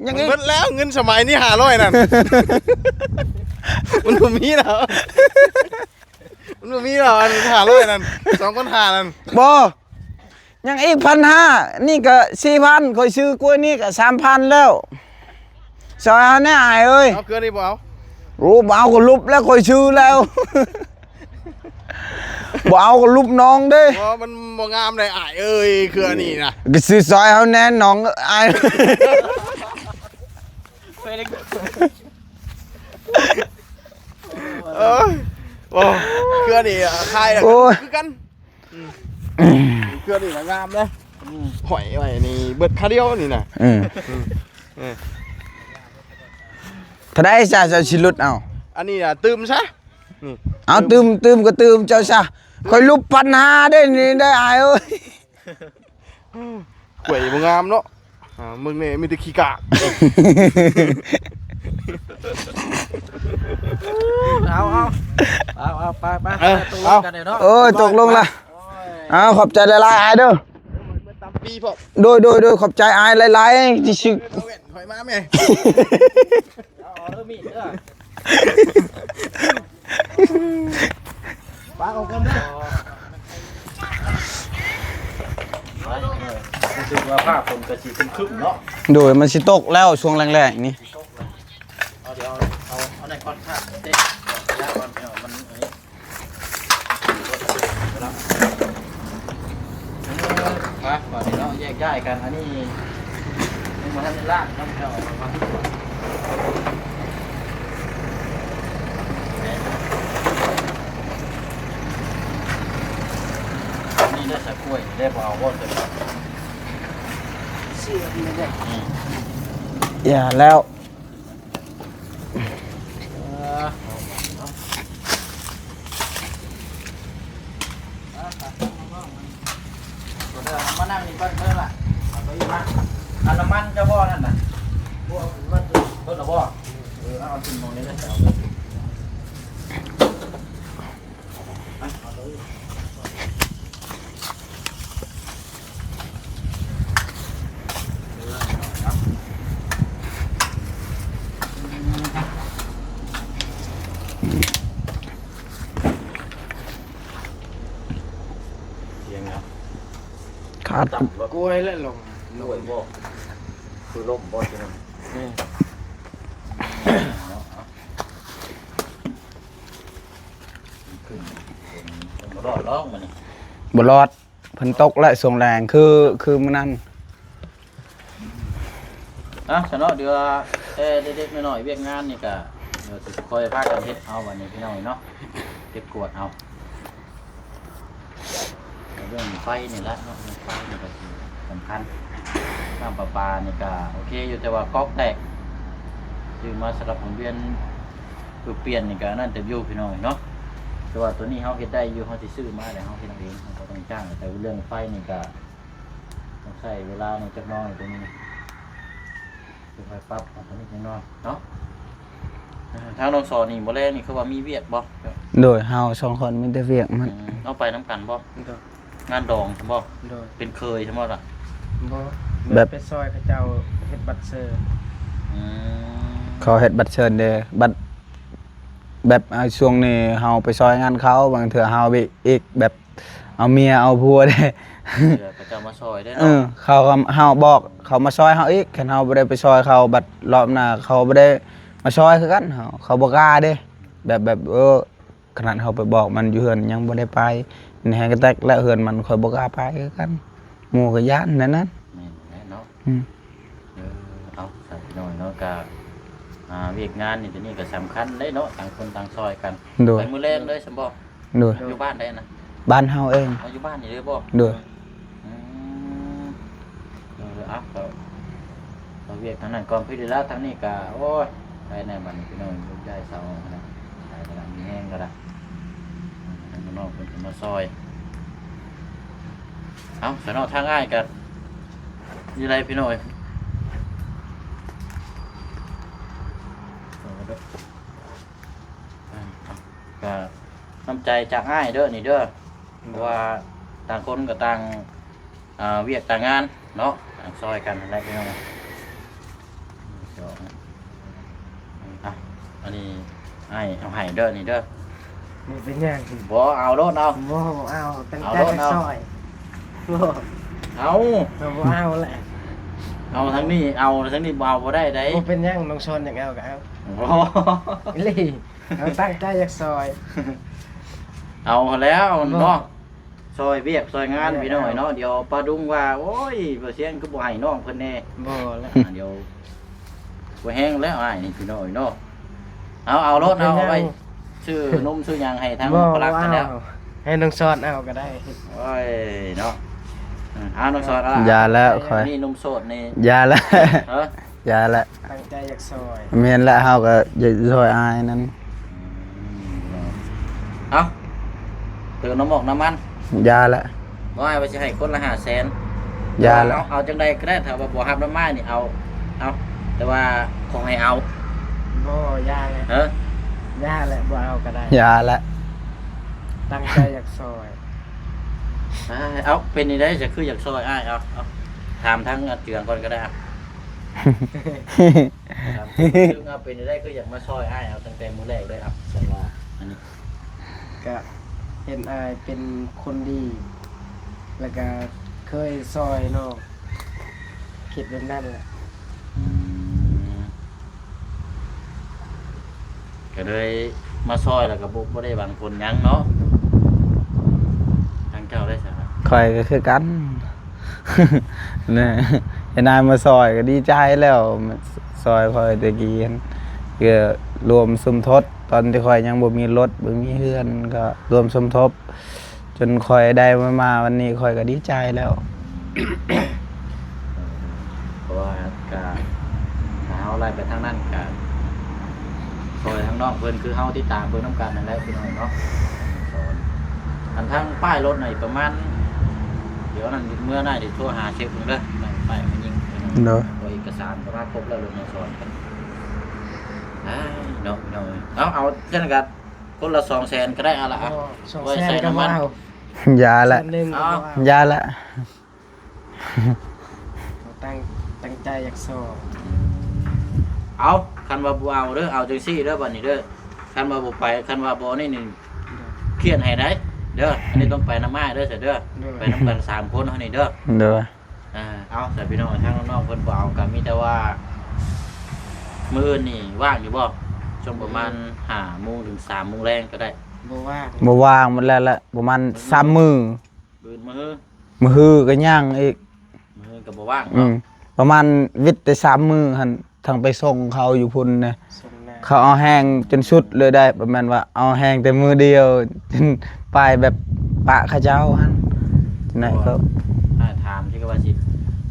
ຍັງອີກ ມັນເບິດແລ້ວ ເງິນສະໄໝນີ້ຫ້າຮ້ອຍນັ້ນ ມັນບໍ່ມີແລ້ວ ມັນບໍ່ມີແລ້ວ ອັນຫ້າຮ້ອຍນັ້ນ ສອງພັນຫ້ານັ້ນ ບໍ່ ຍັງອີກພັນຫ້າ ນີ້ກໍສີ່ພັນ ຂ້ອຍຊື້ກ້ວຍນີ້ກໍສາມພັນແລ້ວ ຊ່ອຍເຮົາແດ່ອ້າຍເອີຍ ເອົາເຄືອນີ້ບໍ່ເອົາ? ໂອ້ ບໍ່ເອົາກໍຫຼຸບແລ້ວ ຂ້ອຍຊື້ແລ້ວ ບໍ່ເອົາກໍຫຼຸບນ້ອງເດ້ ບໍ່ ມັນບໍ່ງາມໃດອ້າຍເອີຍ ເຄືອນີ້ນະ ກໍຊື້ຊ່ອຍເຮົາແດ່ນ້ອງອ້າຍ ເອີຍ ໂອ້ ເຄືອນີ້ຂາຍແລ້ວ ໂອ້ຍ ຄືກັນ ອືມ ເຄື່ອນີ້ນະງາມເດ້ ອືມ ຫ້ອຍໄວ້ນີ້ເບິດຄາດຽວນີ້ນະ ອືມ ອືມ ເອີ ເທົ່າໃດຊະ ເຈົ້າຊິຫຼຸດເອົາ? ອັນນີ້ນະຕື່ມຊະ ນີ້ ເອົາ ຕື່ມ ຕື່ມກໍຕື່ມເຈົ້າຊະ ຂ້ອຍຫຼຸດພັນຫ້າເດ້ນີ້ໄດ້ອ້າຍເອີຍ ກ້ວຍບໍ່ງາມເນາະ ອ່າ ມຶງນີ້ມີແຕ່ຂີ້ກາກ ເອົາ ເອົາ ເອົາ ເອົາ ໄປ ໄປ ເອີ ຕົກລົງກັນເນາະ ເອີ ຕົກລົງລະ ໂອ້ຍ ເອົາ ຂອບໃຈຫຼາຍໆ ອ້າຍເດີ ໂດຍ ໂດຍ ໂດຍ ຂອບໃຈອ້າຍຫຼາຍໆ ທີ່ຊື້ ເອົາແວ່ນຂ້ອຍມາແມ່ ເອົາ ເອົາມີດເດີ ປາອອກກ່ອນເດີ ໄປ ເອີ ຮູ້ສຶກວ່າຟ້າຝົນກໍຊິຄຶ້ມໆເນາະ ໂດຍ ມັນຊິຕົກແລ້ວຊ່ວງແລງໆນີ້ ເອົາ ດຽວເອົາ ເອົາ ເອົາໃນຄອນຂ້າງເຕະ ເອົາໄປລະກ່ອນ ເອົາມັນອັນນີ້ ມາ ບາດນີ້ເນາະ ແຍກຍ້າຍກັນ ອັນນີ້ຍັງບໍ່ທັນໄດ້ລ້າງເນາະ ເອົາມາ ນີ້ໄດ້ສະກ້ວຍ ໄດ້ບໍ່ເອົາບໍ່ ເສຍໄດ້ ອືມ ຢ່າແລ້ວ ມານັ່ງນີ້ກ່ອນເດີລະ ເອົາເກົ້າอี้ມາ ອັນນ້ຳມັນເຈົ້າບໍ່ນັ້ນນະ ບໍ່ ເອົາຂຶ້ນມາ ເບິດແລ້ວບໍ່? ເອີ ເອົາຂຶ້ນໝ່ອງນີ້ເດີ ເອົາເບີດ ເ ສຽງຫຍັງ? ຂາດ ກ້ວຍແຫຼະລົງ ກ້ວຍບໍ່? ຄືລົມບໍ່? ແມ່ນ ບໍ່ລອດດອກມື້ນີ້ ບໍ່ລອດ. ເພິ່ນຕົກແຫຼະຊ່ວງແລງ ຄື ຄືມື້ນັ້ນ. ອ່ະ ຊະເນາະ ເດືອແຕ່ເລັກໆນ້ອຍໆ ວຽກງານນີ້ກະ ດຽວຊິຄ່ອຍພາກັນເຮັດເອົາບັດນີ້ພີ່ນ້ອງເນາະ ເກັບກວາດເອົາ. ເລື່ອງໄຟນີ້ແຫຼະເນາະ ເລື່ອງໄຟນີ້ກະສຳຄັນ. ນ້ຳປະປານີ້ກະໂອເຄຢູ່ ແຕ່ວ່າກອກແຕກ ຊື້ມາສຳລັບໂຮງຮຽນ ຄືປ່ຽນນີ້ກະນັ້ນເຕີບຢູ່ພີ່ນ້ອງເນາະ. ແຕ່ວ່າໂຕນີ້ເຮົາເຮັດໄດ້ຢູ່ ເຮົາຊິຊື້ມາແລ້ວເຮົາເຮັດເອງ ເຮົາບໍ່ຕ້ອງຈ້າງ. ແຕ່ເລື່ອງໄຟນີ້ກະ ຕ້ອງໃຊ້ເວລາໜ້ອຍຈັກໜ້ອຍ ໂຕນີ້ ເປັນໄຟປັບອັນນີ້ຈັກໜ້ອຍເນາະ. ທາງນ້ອງສອນນີ້ມື້ແລງນີ້ຄືວ່າມີວຽກບໍ່? ໂດຍ ເຮົາສອງຄົນມີແຕ່ວຽກມັນ. ອືມ ເຮົາໄປນຳກັນບໍ່? ໂດຍ ງານດອງຊັ້ນບໍ່? ໂດຍ ເປັນເຂີຍຊັ້ນບໍ່ລະ? ບໍ່ ແບບ ແບບໄປຊ່ອຍເຂົາເຈົ້າເຮັດບັດເຊີນ. ອືມ ເຂົາເຮັດບັດເຊີນເດ້ ບັດ ແບບ ເອົາ ຊ່ວງນີ້ເຮົາໄປຊ່ອຍງານເຂົາ ບາງເທື່ອເຮົາໄປອີກ ແບບ ເອົາເມຍເອົາຜົວເດ້ ເຂົາເຈົ້າມາຊ່ອຍເດ້ ເອີ ເນາະ. ເຂົາກໍ ເຮົາບອກເຂົາມາຊ່ອຍເຮົາອີກ ຄັນເຮົາບໍ່ໄດ້ໄປຊ່ອຍເຂົາ ບັດລອບໜ້າເຂົາບໍ່ໄດ້ມາຊ່ອຍຄືກັນ ເຮົາ ເຂົາບໍ່ກ້າເດ້. ແບບ ແບບ ເອີ ຂະໜາດເຮົາໄປບອກມັນຢູ່ເຮືອນຍັງບໍ່ໄດ້ໄປ ມັນແຮງກະແຕັກແລ້ວເຮືອນມັນ ຂ້ອຍບໍ່ກ້າໄປຄືກັນ ໝູ່ກໍຢ້ານແນວນັ້ນ. ແມ່ນແຫຼະເນາະ. ອືມ ເອີ ເອົາ ສາວນ້ອຍເນາະ ກະ ອ່າ ວຽກງານນີ້ ໂຕນີ້ກໍສຳຄັນເດ້ເນາະ ຕ່າງຄົນຕ່າງຊ່ອຍກັນ. ໂດຍ ໄປມື້ແລງເລີຍຊັ້ນບໍ່? ໂດຍ ຢູ່ບ້ານໃດນະ? ບ້ານເຮົາເອງ. ເອົາ ຢູ່ບ້ານນີ້ເລີຍບໍ່? ໂດຍ ອືມ ເອີ ເອົາ ກໍ ກໍວຽກທາງນັ້ນກ່ອນ ພໍດີລະ ທາງນີ້ກໍ ໂອ້ຍ ໄປແດ່ບັດນີ້ພີ່ນ້ອງ ຍາກເຊົານະ ໄປແລ້ວ ມີແຮງກໍໄດ້ ທາງນ້ອງເພິ່ນກໍມາຊ່ອຍ. ເອົາ ສະເນາະ ທາງອ້າຍກໍຢູ່ໃດພີ່ນ້ອງເອີຍ ກໍນ້ຳໃຈຈາກອ້າຍເດີນີ້ເດີ ເພາະວ່າຕ່າງຄົນກໍຕ່າງ ອ່າ ວຽກຕ່າງງານເນາະ ຕ່າງຊ່ອຍກັນຫັ້ນແຫຼະພີ່ນ້ອງ. ອ່ະ ອັນນີ້ອ້າຍເອົາໃຫ້ເດີນີ້ເດີ. ບໍ່ເປັນຫຍັງ ບໍ່ ເອົາໂລດເອົາ. ບໍ່ ບໍ່ເອົາ ຕັ້ງໃຈຈະຊ່ອຍ. ບໍ່ ເອົາ ກໍບໍ່ເອົາແຫຼະ. ເອົາທາງນີ້ ເອົາທາງນີ້ ບໍ່ເອົາບໍ່ໄດ້ໃດ. ບໍ່ເປັນຫຍັງ ນ້ອງຊອນຢາກເອົາກໍເອົາ. ບໍ່ ອີ່ຫຼີ ເຮົາຕັ້ງໃຈຢາກຊ່ອຍ. ເອົາຫັ້ນແລ້ວເນາະ ຊ່ອຍວຽກຊ່ອຍງານພີ່ນ້ອງເນາະ. ດຽວປ້າດຸງວ່າ ໂອ້ຍ ບໍ່ຊຽງຄືບໍ່ໃຫ້ນ້ອງເພິ່ນແດ່. ບໍ່ແລ້ວ ດຽວບໍ່ແຮງແລ້ວອ້າຍນີ້ພີ່ນ້ອງເນາະ. ເອົາ ເອົາໂລດ ເອົາໄວ້ຊື້ນົມຊື້ຫຍັງໃຫ້ທາງພະລັກຫັ້ນແຫຼ້ວ. ໃຫ້ນ້ອງຊອນເອົາກໍໄດ້. ໂອ້ຍເນາະ ເອົານ້ອງຊອນເອົາ. ຢ່າແລ້ວ ຂ້ອຍນີ້ໜຸ່ມໂສດນີ້ ຢ່າແລ້ວ. ເອີ ຢ່າແຫຼະ ຕັ້ງໃຈຢາກຊ່ອຍ. ແມ່ນແຫຼະ ເຮົາກໍຢາກຊ່ອຍອ້າຍນັ້ນ. ອືມ ເອົາ ເຕີມນ້ຳໝອກນ້ຳມັນ. ຢ່າແຫຼະ ບໍ່ ອ້າຍວ່າຊິໃຫ້ຄົນລະຫ້າແສນ. ຢ່າແຫຼະ ເອົາ ເອົາຈັ່ງໃດກໍໄດ້ ຖ້າວ່າບໍ່ຮັບນ້ຳອ້າຍນີ້ເອົາ ເອົາ ແຕ່ວ່າຂໍໃຫ້ເອົາ. ບໍ່ ຢ່າແຫຼະ. ເອີ ຢ່າແຫຼະ ບໍ່ເອົາກໍໄດ້. ຢ່າແຫຼະ ຕັ້ງໃຈຢາກຊ່ອຍ. ເອົາ ເປັນຈັ່ງໃດ ຈະຄືຢາກຊ່ອຍອ້າຍ? ເອົາ ເອົາ ຖາມທາງອາເຈືອງກ່ອນກໍໄດ້. ເປັນຈັ່ງໃດຄືຢາກມາຊ່ອຍອ້າຍ ເອົາ ຕັ້ງແຕ່ມື້ແລກເລີຍ ເອົາ ຈັ່ງວ່າ ອັນນີ້ ກະເຫັນອ້າຍເປັນຄົນດີ ແລ້ວກະເຄີຍຊ່ອຍນ້ອງ ຄິດແບບນັ້ນແຫຼະ. ອືມ ກໍເລີຍມາຊ່ອຍ ແລ້ວກໍບໍ່ ບໍ່ໄດ້ຫວັງຜົນຫຍັງເນາະ. ທາງເຈົ້າໄດ້ຊະ? ຂ້ອຍກໍຄືກັນ ນະ ເຫັນອ້າຍມາຊ່ອຍກໍດີໃຈແລ້ວ ມາຊ່ອຍຂ້ອຍແຕ່ກີ້ຫັ້ນ ກໍລວມສົມທົບ ຕອນທີ່ຂ້ອຍຍັງບໍ່ມີລົດ ບໍ່ມີເຮືອນ ກໍລວມສົມທົບ ຈົນຂ້ອຍໄດ້ມາ ມາວັນນີ້ຂ້ອຍກໍດີໃຈແລ້ວ. ເພາະວ່າກະ ຖ້າເຮົາໄລ່ໄປທາງນັ້ນກະ ຊ່ອຍທາງນ້ອງເພິ່ນ ຄືເຮົາຕິດຕາມເບິ່ງນຳກັນນັ້ນແຫຼະພີ່ນ້ອງເນາະ. ສອນ ອັນທາງປ້າຍລົດນີ້ປະມານ ດຽວນັ້ນເມື່ອໜ້າຊິໂທຫາເຊັກເບິ່ງເດີ ປ້າຍມາຍິງ. ໂດຍ ເອກະສານກໍມາຄົບແລ້ວ ລົດມາສອນກັນ. ອ້າຍເນາະ ພີ່ນ້ອງເອີຍ ເອົາ ເອົາ ຊັ້ນກະ ຄົນລະສອງແສນກໍໄດ້ ເອົາລະ ເອົາ ສອງແສນ ໄວ້ໃສ່ນ້ຳມັນ ກໍບໍ່ເອົາ. ຢ່າແຫຼະ ແສນໜຶ່ງກໍບໍ່ເອົາ. ຢ່າແຫຼະ ຕັ້ງ ຕັ້ງໃຈຢາກຊ່ອຍ. ເອົາ ຄັນວ່າບໍ່ເອົາເດີ ເອົາຈັ່ງຊີ້ເດີ ບັດນີ້ເດີ ຄັນວ່າບໍ່ໄປ ຄັນວ່າບໍ່ນີ້ນີ້ ຄຽດໃຫ້ໄດ໋ເດີ. ອັນນີ້ຕ້ອງໄປນຳອ້າຍເດີ ຊະເດີ. ໂດຍ ໄປນຳກັນສາມຄົນເຮົານີ້ເດີ. ໂດຍ ອ່າ ເອົາ ຊະພີ່ນ້ອງ ທາງນ້ອງໆເພິ່ນບໍ່ເອົາ ກໍມີແຕ່ວ່າມື້ອື່ນນີ້ວ່າງຢູ່ບໍ່? ຊ່ວງປະມານ ອືມ ຫ້າໂມງເຖິງສາມໂມງແລງກໍໄດ້. ບໍ່ວ່າງ ບໍ່ວ່າງໝົດແລ້ວລະ ປະມານ ອືມ ສາມມື້. ມື້ອື່ນ ມື້ຮື ມື້ຮືກໍຍັງອີກ ມື້ຮືກໍບໍ່ວ່າງ ອືມ ເນາະ. ປະມານວິດແຕ່ສາມມື້ຫັ້ນ ທັງໄປສົ່ງເຂົາຢູ່ພຸ້ນນະ ສົ່ງແລ້ວ ເຂົາເອົາແຮງຈົນສຸດເລີຍໄດ໋ ປະມານວ່າເອົາແຮງແຕ່ມື້ດຽວ ຈົນໄປແບບປະເຂົາເຈົ້າຫັ້ນນະ. ເຂົາ ອ້າຍຖາມທີ່ວ່າຊິ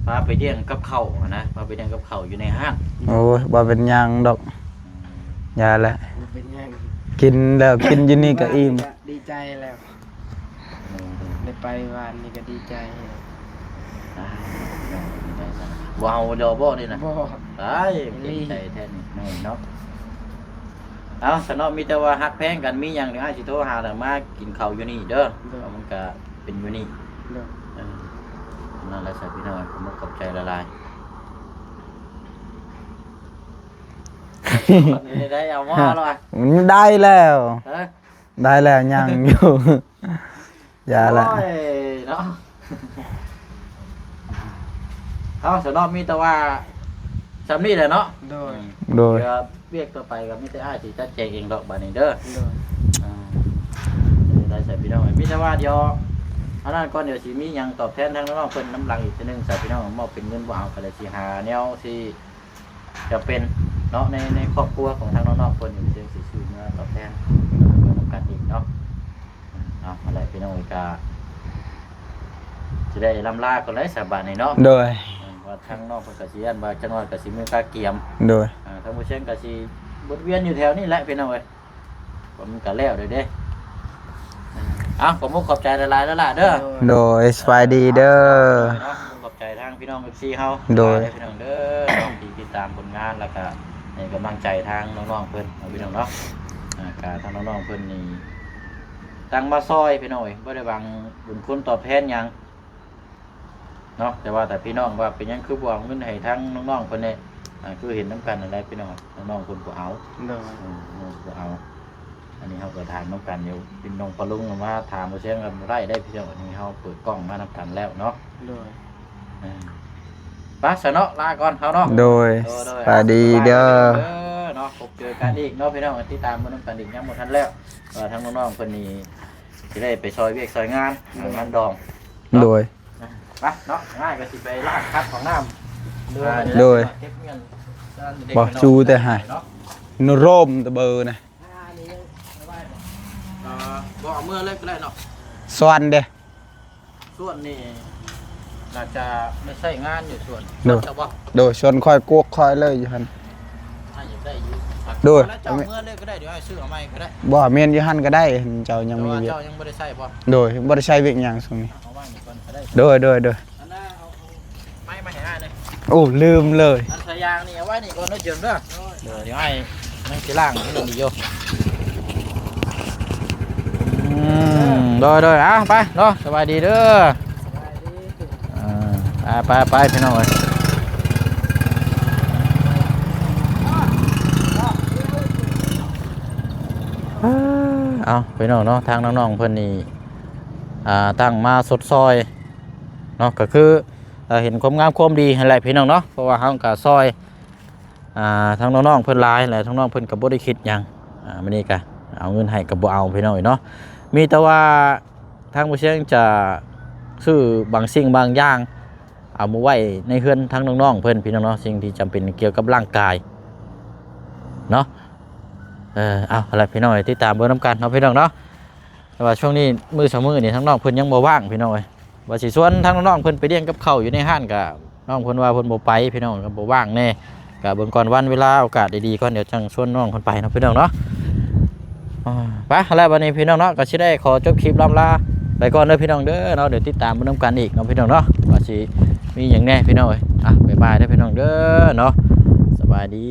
ພາໄປລ້ຽງກັບເຂົ້າຫັ້ນນະ ພາໄປລ້ຽງກັບເຂົ້າຢູ່ໃນຮ້ານ. ໂອ້ຍ ບໍ່ເປັນຫຍັງດອກ ອືມ ຢ່າແຫຼະ ບໍ່ເປັນຫຍັງ ກິນແລ້ວ ກິນຢູ່ນີ້ກໍອີ່ມ ດີໃຈແລ້ວ. ໄດ້ໄປວານນີ້ກໍດີໃຈ. ອ່າ ບໍ່ເອົາດອກບໍ່ນີ້ນະ? ບໍ່ ຕາຍ ເກັ່ງໃຈແທ້ນີ້ນ້ອຍເນາະ. ເອົາ ສະເນາະ ມີແຕ່ວ່າຮັກແພງກັນ ມີຫຍັງດຽວອ້າຍຊິໂທຫາ ແລ້ວມາກິນເຂົ້າຢູ່ນີ້ເດີ. ໂດຍ ເພາະມັນກະເປັນຢູ່ນີ້. ໂດຍ ເອີ ນັ້ນແຫຼະຊະພີ່ນ້ອງ ຂອບໃຈຫຼາຍໆ. ໄດ້ເອົາໝໍ້ແລ້ວ ມັນໄດ້ແລ້ວ ຮະ? ໄດ້ແລ້ວ ຍັງຢູ່ ຢ່າລະ ໂອ້ຍເນາະ. ເອົາ ສະເນາະ ມີແຕ່ວ່າຊ່ຳນີ້ແຫຼະເນາະ. ໂດຍ ໂດຍ ເທື່ອວຽກຕໍ່ໄປກໍມີແຕ່ອ້າຍຊິຈັດແຈງເອງດອກບາດນີ້ເດີ. ໂດຍ ອ່າ ໄດ້ໃສ່ພີ່ນ້ອງ ມີແຕ່ວ່າດຽວອັນນັ້ນກ່ອນ ດຽວຊິມີຫຍັງຕອບແທນທາງນ້ອງໆເພິ່ນນຳຫຼັງອີກເທື່ອໜຶ່ງ ໃສ່ພີ່ນ້ອງ ມອບເປັນເງິນບໍ່ເອົາ ກໍໄດ້ຊິຫາແນວຊິ ຈະເປັນເນາະ ໃນ ໃນຄອບຄົວຂອງທາງນ້ອງໆເພິ່ນນີ້ ເຊິ່ງຊິຊື້ເມືອຕອບແທນເພິ່ນນຳກັນອີກເນາະ. ເອົາ ຫັ້ນແຫຼະພີ່ນ້ອງເອີຍ ກະຊິໄດ້ລ່ຳລາກ່ອນແຫຼະສະບາດນີ້ເນາະ. ໂດຍ ເອີ ວ່າທາງນ້ອງເພິ່ນກະຊິຢ້ານວ່າຈັກໜ້ອຍກະຊິເມືອກະກຽມ. ໂດຍ ອ່າ ທາງບໍ່ແຊງກະຊິວົນວຽນຢູ່ແຖວນີ້ແຫຼະພີ່ນ້ອງເອີຍ. ມັນກໍແລ້ວເດ້ ເອົ້າ ຂອບມຸກຂອບໃຈຫຼາຍໆເດີຫຼ້າເດີ. ໂດຍ ສະບາຍດີເດີ. ຂອບໃຈທາງພີ່ນ້ອງ ເອັຟຊີ ເຮົາ. ໂດຍ ຫຼາຍໆເດີພີ່ນ້ອງເດີ ທີ່ຕິດຕາມຜົນງານ ແລ້ວກະໃຫ້ກຳລັງໃຈທາງນ້ອງໆເພິ່ນເນາະ ພີ່ນ້ອງເນາະ. ອ່າ ກະທາງນ້ອງໆເພິ່ນນີ້ຕັ້ງມາຊ່ອຍພີ່ນ້ອງເອີຍ ບໍ່ໄດ້ຫວັງບຸນຄຸນຕອບແທນຫຍັງ ເນາະ. ແຕ່ວ່າແຕ່ພີ່ນ້ອງວ່າເປັນຫຍັງຄືບໍ່ເອົາເງິນໃຫ້ທາງນ້ອງໆເພິ່ນແດ່ ອ່າ ຄືເຫັນນຳກັນນັ້ນແຫຼະພີ່ນ້ອງ ນ້ອງໆເພິ່ນບໍ່ເອົາ. ໂດຍ ເອີ ນ້ອງບໍ່ເອົາ. ອັນນີ້ເຮົາກໍຖາມນຳກັນຢູ່ ເປັນນ້ອງປະລຸງມາຖາມບໍ່ແຊງກັນບໍ່ໄດ້ເດ້ພີ່ນ້ອງ ອັນນີ້ເຮົາເປີດກ້ອງມານຳກັນແລ້ວເນາະ. ໂດຍ ເອີ ໄປຊະເນາະ ລາກ່ອນເຮົາເນາະ. ໂດຍ ໂດຍ ໂດຍ ສະບາຍດີເດີ ເນາະ. ພົບເຈີກັນອີກເນາະພີ່ນ້ອງ ຕິດຕາມເບິ່ງນຳກັນອີກ ຍັງບໍ່ທັນແລ້ວ ວ່າທາງນ້ອງໆເພິ່ນນີ້ ຊິໄດ້ໄປຊ່ອຍວຽກຊ່ອຍງານ ໂດຍ ງານດອງເນາະ. ໂດຍ ໄປເນາະ ອ້າຍກໍຊິໄປລ້າງຂັດຫ້ອງນ້ຳ. ໂດຍ ອ່າ ໂດຍ ເກັບເງິນ ບໍ່ ຈູແຕ່ໃຫ້ ເນາະ ໂນໂຣມຕະເບີນະ. ອ່າ ນີ້ຍັງໄວ້ບໍ່? ເອີ ບໍ່ ເອົາເມືອເລີຍກໍໄດ້ເນາະ. ສ່ວນເດ? ສ່ວນນີ້ໜ້າຈະໄດ້ໃຊ້ງານຢູ່ ສ່ວນ ໂດຍ ສ່ວນຈະບໍ່? ໂດຍ ສ່ວນຂ້ອຍກວກຂ້ອຍເລີຍຢູ່ຫັ້ນ. ອ້າຍຢາກໄດ້ຢູ່. ໂດຍ ແລ້ວເຈົ້າເມືອເລີຍກໍໄດ້ ດຽວອ້າຍຊື້ເອົາໃໝ່ກໍໄດ້. ບໍ່ ແມ່ນຢູ່ຫັ້ນກໍໄດ້ ເຈົ້າຍັງມີວຽກ. ເຈົ້າຍັງບໍ່ໄດ້ໃຊ້ບໍ່? ໂດຍ ບໍ່ໄດ້ໃຊ້ວຽກຫຍັງຊ່ວງນີ້. ເອົາວາງນີ້ກ່ອນກໍໄດ້. ໂດຍ ໂດຍ ໂດຍ ອັນນ່າ ເອົາ ເອົາໄມ້ມາໃຫ້ອ້າຍແດ່. ໂອ້ ລືມເລີຍ. ອັນສາຍຢາງນີ້ເອົາໄວ້ນີ້ກ່ອນເນາະ ເຈີມເດີ. ໂດຍ ດຽວອ້າຍຍັງຊິລ້າງຢູ່ນີ້ຢູ່. ອືມ ໂດຍ ໂດຍ ອ່ະ ໄປເນາະ ສະບາຍດີເດີ. ອ່າ ໄປ ໄປ ໄປ ພີ່ນ້ອງເອີຍ. ເອົາ ພີ່ນ້ອງເນາະ ທາງນ້ອງໆເພິ່ນນີ້ ອ່າ ຕັ້ງມາຊົດຊ່ອຍເນາະ ກໍຄື ເອີ ເຫັນຄວາມງາມຄວາມດີຫັ້ນແຫຼະ ພີ່ນ້ອງເນາະ ເພາະວ່າເຮົາກໍຊ່ອຍ ອ່າ ທາງນ້ອງໆເພິ່ນຫຼາຍແຫຼະ ທາງນ້ອງເພິ່ນກໍບໍ່ໄດ້ຄິດຫຍັງ. ອ່າ ມື້ນີ້ກໍເອົາເງິນໃຫ້ກໍບໍ່ເອົາ ພີ່ນ້ອງເອີຍເນາະ. ມີແຕ່ວ່າທາງບໍ່ຊຽງຈະຊື້ບາງສິ່ງບາງຢ່າງ ເອົາມາໄວ້ໃນເຮືອນທາງນ້ອງໆເພິ່ນ ພີ່ນ້ອງເນາະ ສິ່ງທີ່ຈຳເປັນກ່ຽວກັບຮ່າງກາຍເນາະ. ເອີ ເອົາ ຫັ້ນແຫຼະ ພີ່ນ້ອງເອີຍ ຕິດຕາມເບິ່ງນຳກັນເນາະ ພີ່ນ້ອງເນາະ. ແຕ່ວ່າຊ່ວງນີ້ມື້ສອງມື້ນີ້ ທາງນ້ອງເພິ່ນຍັງບໍ່ວ່າງ ພີ່ນ້ອງເອີຍ. ວ່າຊິຊວນທາງນ້ອງໆເພິ່ນໄປລ້ຽງກັບເຂົ້າຢູ່ໃນຮ້ານ ກະນ້ອງເພິ່ນວ່າເພິ່ນບໍ່ໄປ ພີ່ນ້ອງ ກໍບໍ່ວ່າງແດ່. ກະເບິ່ງກ່ອນວັນເວລາໂອກາດດີໆກ່ອນ ດຽວຈັ່ງຊວນນ້ອງເພິ່ນໄປເນາະ ພີ່ນ້ອງເນາະ. ອ່າ ໄປ ແລ້ວບັດນີ້ ພີ່ນ້ອງເນາະ ກໍຊິໄດ້ຂໍຈົບຄລິບລ່ຳລາໄປກ່ອນເດີ ພີ່ນ້ອງເດີເນາະ. ດຽວຕິດຕາມເບິ່ງນຳກັນອີກເນາະ ພີ່ນ້ອງເນາະ ວ່າຊິມີຫຍັງແດ່ ພີ່ນ້ອງເອີຍ. ອ່ະ ບາຍບາຍເດີ ພີ່ນ້ອງເດີເນາະ ສະບາຍດີ.